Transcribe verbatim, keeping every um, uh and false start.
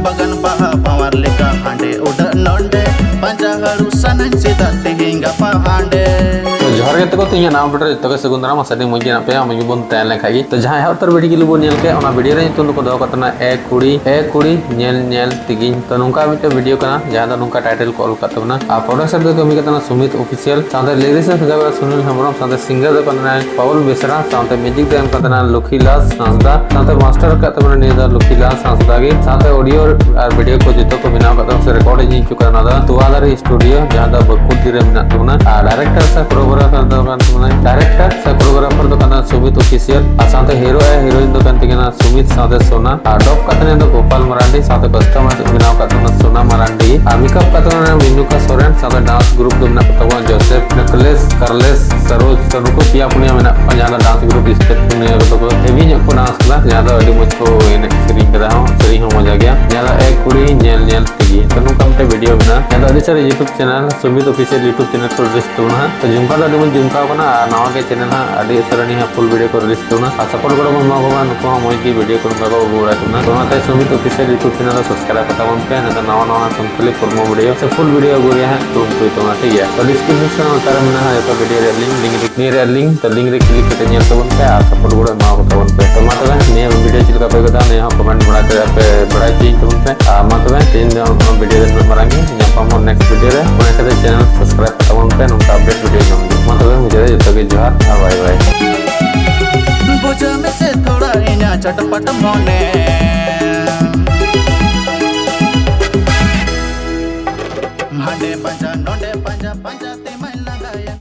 ᱵᱟᱜᱟᱱ ᱵᱟᱦᱟ ᱵᱟᱣᱟᱨ ᱞᱮᱠᱟ ᱦᱟᱸᱰᱮ ᱩᱰᱟᱹᱜ ᱱᱚᱸᱰᱮ, ᱯᱟᱸᱡᱟ ᱦᱟᱹᱲᱩ ᱥᱟᱱᱟᱧ ᱥᱮᱛᱟᱜ ᱛᱮᱦᱮᱧ ᱜᱟᱯᱟ ᱦᱟᱸᱰᱮ᱾ ᱛᱚ ᱡᱚᱦᱟᱨ ᱜᱮ ᱛᱟᱠᱚ, ᱛᱮᱦᱮᱧᱟᱜ ᱱᱟᱣᱟ ᱵᱷᱤᱰᱤᱭᱳ ᱨᱮ ᱡᱚᱛᱚ ᱜᱮ ᱥᱟᱹᱜᱩᱱ ᱫᱟᱨᱟᱢ᱾ ᱟᱥᱟ ᱫᱤᱧ ᱢᱚᱡᱽ ᱜᱮ ᱢᱮᱱᱟᱜ ᱯᱮᱭᱟ, ᱢᱚᱡᱽ ᱜᱮᱵᱚᱱ ᱛᱟᱦᱮᱸ ᱞᱮᱱ ᱠᱷᱟᱡ ᱜᱮ᱾ ᱛᱚ ᱡᱟᱦᱟᱸ ᱮᱦᱚᱵ ᱩᱛᱟᱹᱨ ᱵᱷᱤᱰᱤᱭᱳ ᱜᱮ ᱵᱚᱱ ᱧᱮᱞ ᱠᱮᱫ, ᱚᱱᱟ ᱵᱷᱤᱰᱤᱭᱳ ᱨᱮ ᱧᱩᱛᱩᱢ ᱫᱚᱠᱚ ᱫᱚᱦᱚ ᱠᱟᱜ ᱛᱟᱦᱮᱱᱟ ᱮ ᱠᱩᱲᱤ, ᱮ ᱠᱩᱲᱤ ᱧᱮᱞ ᱧᱮᱞ ᱛᱮᱜᱤᱧ᱾ ᱛᱚ ᱱᱚᱝᱠᱟ ᱢᱤᱫᱴᱮᱱ ᱵᱷᱤᱰᱤᱭᱳ ᱠᱟᱱᱟ, ᱡᱟᱦᱟᱸ ᱫᱚ ᱱᱚᱝᱠᱟ ᱴᱟᱭᱴᱮᱞ ᱠᱚ ᱚᱞ ᱠᱟᱜ ᱛᱟᱵᱚᱱᱟ᱾ ᱟᱨ ᱯᱨᱚᱰᱟᱠᱥᱚᱱ ᱨᱮ ᱠᱟᱹᱢᱤ ᱠᱟᱜ ᱛᱟᱦᱮᱱᱟ ᱥᱩᱢᱤᱛ ᱚᱯᱷᱤᱥᱤᱭᱟᱞ, ᱥᱟᱶᱛᱮ ᱞᱤᱨᱤᱠᱥ ᱮ ᱥᱟᱡᱟᱣ ᱠᱟᱫᱟ ᱥᱩᱱᱤᱞ ᱦᱮᱢᱵᱨᱚᱢ, ᱥᱟᱶᱛᱮ ᱥᱤᱝᱜᱟᱨ ᱫᱚ ᱠᱟᱱᱟ ᱯᱟᱣᱩᱞ ᱵᱮᱥᱨᱟ, ᱥᱟᱶᱛᱮ ᱢᱤᱣᱡᱤᱠ ᱫᱚ ᱮᱢ ᱠᱟᱜ ᱛᱟᱦᱮᱱᱟ ᱞᱚᱠᱠᱷᱤᱞᱟᱞ ᱦᱟᱸᱥᱫᱟ, ᱥᱟᱶᱛᱮ ᱢᱟᱥᱴᱟᱨ ᱠᱟᱜ ᱛᱟᱵᱚᱱᱟ ᱱᱤᱭᱟᱹ ᱫᱚ ᱞᱚᱠᱠᱷᱤᱞᱟᱞ ᱦᱟᱸᱥᱫᱟ ᱜᱮ, ᱥᱟᱶᱛᱮ ᱚᱰᱤᱭᱳ ᱟᱨ ᱵᱷᱤᱰᱤᱭᱳ ᱠᱚ ᱡᱚᱛᱚ ᱠᱚ ᱵᱮᱱᱟᱣ ᱠᱟᱫᱟ ᱥᱮ ᱨᱮᱠᱚᱨᱰᱤᱝ ᱦᱚᱪᱚ ᱠᱟᱱᱟ ᱚᱱᱟ ᱫᱚ ᱛᱩᱣᱟᱫᱟᱨᱤ ᱥᱴᱩᱰᱤᱭᱳ, ᱡᱟᱦᱟᱸ ᱫᱚ ᱵᱟᱸᱠᱩᱲ ᱨᱮ ᱢᱮᱱᱟᱜ ᱛᱟᱵᱚᱱᱟ᱾ ᱟᱨ ᱰᱟᱭᱨᱮᱠᱴᱚᱨ ᱥᱮ ᱠᱳᱨᱤᱭᱳᱜᱨᱟᱯᱷᱟᱨ ᱫᱚ ᱠᱟᱱ ᱛᱟᱵᱚᱱᱟ, ᱰᱟᱭᱨᱮᱠᱴᱚᱨ ᱥᱮ ᱠᱳᱨᱤᱭᱳᱜᱨᱟᱯᱷᱟᱨ ᱫᱚ ᱠᱟᱱᱟ ᱥᱩᱢᱤᱛ ᱚᱯᱷᱤᱥᱤᱭᱟᱞ, ᱟᱨ ᱥᱟᱶᱛᱮ ᱦᱤᱨᱳ ᱟᱨ ᱦᱤᱨᱳᱭᱤᱱ ᱫᱚ ᱠᱟᱱ ᱛᱟᱹᱠᱤᱱᱟ ᱥᱩᱢᱤᱛ ᱥᱟᱶᱛᱮ ᱥᱳᱱᱟ, ᱟᱨ ᱰᱚᱵ ᱠᱟᱜ ᱛᱟᱦᱮᱱᱟ ᱫᱚ ᱜᱳᱯᱟᱞ ᱢᱟᱨᱟᱱᱰᱤ, ᱥᱟᱶᱛᱮ ᱠᱟᱥᱴᱚᱢᱟᱭᱤᱡᱽ ᱵᱮᱱᱟᱣ ᱠᱟᱜ ᱛᱟᱵᱚᱱᱟ ᱥᱳᱱᱟ ᱢᱟᱨᱟᱱᱰᱤ, ᱟᱨ ᱢᱮᱠᱟᱯ ᱠᱟᱜ ᱛᱟᱵᱚᱱᱟ ᱢᱤᱱᱩᱠᱟ ᱥᱚᱨᱮᱱ, ᱥᱟᱶᱛᱮ ᱰᱟᱱᱥ ᱜᱨᱩᱯ ᱫᱚ ᱢᱮᱱᱟᱜ ᱠᱚ ᱛᱟᱵᱚᱱᱟ ᱡᱳᱥᱮᱯ, ᱱᱤᱠᱳᱞᱟᱥ, ᱠᱟᱨᱞᱮᱥ, ᱥᱟᱨᱳᱡᱽ᱾ ᱛᱚ ᱱᱩᱠᱩ ᱯᱮᱭᱟ ᱯᱩᱱᱭᱟ ᱢᱮᱱᱟᱜ ᱠᱚᱣᱟ, ᱡᱟᱦᱟᱸ ᱫᱚ ᱰᱟᱱᱥ ᱜᱨᱩᱯ ᱥᱴᱮᱯ ᱯᱩᱱᱭᱟ ᱠᱚᱫᱚ ᱠᱚ ᱦᱮᱵᱤ ᱧᱚᱜ ᱠᱚ ᱰᱟᱱᱥ ᱠᱟᱫᱟ, ᱡᱟᱦᱟᱸ ᱫᱚ ᱟᱹᱰᱤ ᱢᱚᱡᱽ ᱠᱚ ᱮᱱᱮᱡ ᱥᱮᱨᱮᱧ ᱠᱟᱫᱟ ᱦᱚᱸ, ᱥᱮᱨᱮᱧ ᱦᱚᱸ ᱢᱚᱡᱟ ᱜᱮᱭᱟ᱾ ᱡᱟᱦᱟᱸ ᱫᱚ ᱮ ᱠᱩᱲᱤ ᱧᱮᱞ ᱧᱮᱞ ᱛᱮᱜᱮ᱾ ᱛᱚ ᱱᱚᱝᱠᱟ ᱢᱤᱫᱴᱮᱱ ᱵᱷᱤᱰᱤᱭᱳ ᱢᱮᱱᱟᱜᱼᱟ, ᱡᱟᱦᱟᱸ ᱫᱚ ᱟᱹᱰᱤ ᱥᱟᱨᱟ YouTube channel, Sumit official YouTube channel ᱠᱚ ᱨᱤᱞᱤᱡᱽ ᱛᱟᱵᱚᱱᱟ ᱦᱟᱸᱜ᱾ ᱛᱚ ᱡᱷᱩᱢᱠᱟ ᱫᱚ ᱟᱹᱰᱤ ᱢᱚᱡᱽ ᱡᱷᱩᱢᱠᱟᱣ ᱠᱟᱱᱟ, ᱟᱨ ᱱᱟᱣᱟ ᱜᱮ ᱪᱮᱱᱮᱞ ᱦᱟᱸᱜ ᱟᱹᱰᱤ ᱩᱥᱟᱹᱨᱟ ᱱᱤᱭᱟᱹ ᱯᱷᱩᱞ ᱵᱷᱤᱰᱤᱭᱳ ᱠᱚ ᱨᱤᱞᱤᱡᱽ ᱛᱟᱵᱚᱱᱟ, ᱟᱨ ᱥᱟᱯᱳᱨᱴ ᱜᱚᱲᱚ ᱵᱚᱱ ᱮᱢᱟ ᱠᱚ ᱠᱟᱱᱟ, ᱱᱩᱠᱩ ᱦᱚᱸ ᱢᱚᱡᱽ ᱜᱮ ᱵᱷᱤᱰᱤᱭᱳ ᱠᱚ ᱱᱚᱝᱠᱟ ᱠᱚ ᱟᱹᱜᱩ ᱵᱟᱲᱟᱭ ᱛᱟᱵᱚᱱᱟ᱾ ᱛᱚ ᱚᱱᱟᱛᱮ ᱥᱩᱢᱤᱛ ᱚᱯᱷᱤᱥᱤᱭᱟᱞ YouTube ᱪᱮᱱᱮᱞ ᱫᱚ ᱥᱟᱵᱥᱠᱨᱟᱭᱤᱵ ᱠᱟᱛᱟ ᱵᱚᱱ ᱯᱮ, ᱱᱮᱛᱟᱨ ᱱᱟᱣᱟ ᱱᱟᱣᱟ ᱥᱟᱱᱛᱟᱞᱤ ᱯᱨᱳᱢᱳ ᱵᱷᱤᱰᱤᱭᱳ ᱥᱮ ᱯᱷᱩᱞ ᱵᱷᱤᱰᱤᱭᱳ ᱟᱹᱜᱩ ᱨᱮᱭᱟᱜ ᱦᱟᱸᱜ ᱠᱩᱨᱩᱢᱩᱴᱩᱭ ᱛᱟᱵᱚᱱᱟ, ᱴᱷᱤᱠ ᱜᱮᱭᱟ? ᱛᱚ ᱰᱤᱥᱠᱨᱤᱯᱥᱚᱱ ᱞᱟᱛᱟᱨ ᱨᱮ ᱢᱮᱱᱟᱜᱼᱟ ᱡᱚᱛᱚ ᱵᱷᱤᱰᱤᱭᱳ ᱨᱮᱭᱟᱜ ᱞᱤᱝᱠ, ᱞᱤᱝᱠ ᱨᱮ ᱠᱞᱤᱠ ᱠᱟᱛᱮ ᱧᱮᱞ ᱛᱟᱵᱚᱱ ᱯᱮ ᱟᱨ ᱥᱟᱯᱳᱨᱴ ᱜᱚᱲᱚ ᱮᱢᱟ ᱠᱚ ᱛᱟᱵᱚᱱ ᱯᱮ᱾ ᱛᱚ ᱢᱟ ᱛᱚᱵᱮ ᱱᱤᱭᱟᱹ ᱵᱷᱤᱰᱤᱭᱳ ᱪᱮᱫ ᱞᱮᱠᱟ ᱯᱮ ᱟᱹᱭᱠᱟᱹᱣ ᱫᱟ, ᱱᱤᱭᱟᱹ ᱦᱚᱸ ᱠᱚᱢᱮᱱᱴ ᱵᱟᱲᱟ ᱠᱟᱛᱮ ᱟᱯᱮ ᱵᱟᱲᱟᱭ ᱦᱚᱪᱚᱧ ᱛᱟᱵᱚᱱ ᱯᱮ᱾ ᱟᱨ ᱢᱟ ᱛᱚᱵᱮ ᱛᱮᱦᱮᱧ ᱫᱚ ᱱᱚᱣᱟ ᱵᱷᱤᱰᱤᱭᱳ ᱨᱮ ᱱᱩᱱᱟᱹᱜ ᱢᱟᱨᱟᱝ ᱜᱮ, ᱧᱟᱯᱟᱢ ᱵᱚᱱ ᱱᱮᱠᱥᱴ ᱵᱷᱤᱰᱤᱭᱳ ᱨᱮ᱾ ᱚᱱᱟ ᱠᱷᱟᱹᱛᱤᱨ ᱪᱮᱱᱮᱞ ᱥᱟᱵᱥᱠᱨᱟᱭᱤᱵ ᱛᱟᱵᱚᱱ ᱯᱮ ᱱᱚᱝᱠᱟ ᱟᱯᱰᱮᱴ ᱵᱷᱤᱰᱤᱭᱳ ᱧᱟᱢ ᱞᱟᱹᱜᱤᱫ᱾ ᱢᱟ ᱛᱚᱵᱮ ᱢᱩᱪᱟᱹᱫ ᱨᱮ ᱡᱚᱛᱚ ᱜᱮ ᱡᱚᱦᱟᱨ ᱟᱨ ᱵᱟᱭ ᱵᱟᱭ᱾ ᱵᱩᱡᱷᱟᱹᱣ ᱢᱮᱥᱮ ᱛᱷᱚᱲᱟ ᱤᱧᱟᱹᱜ ᱪᱷᱟᱴᱯᱟᱴ ᱢᱚᱱᱮ᱾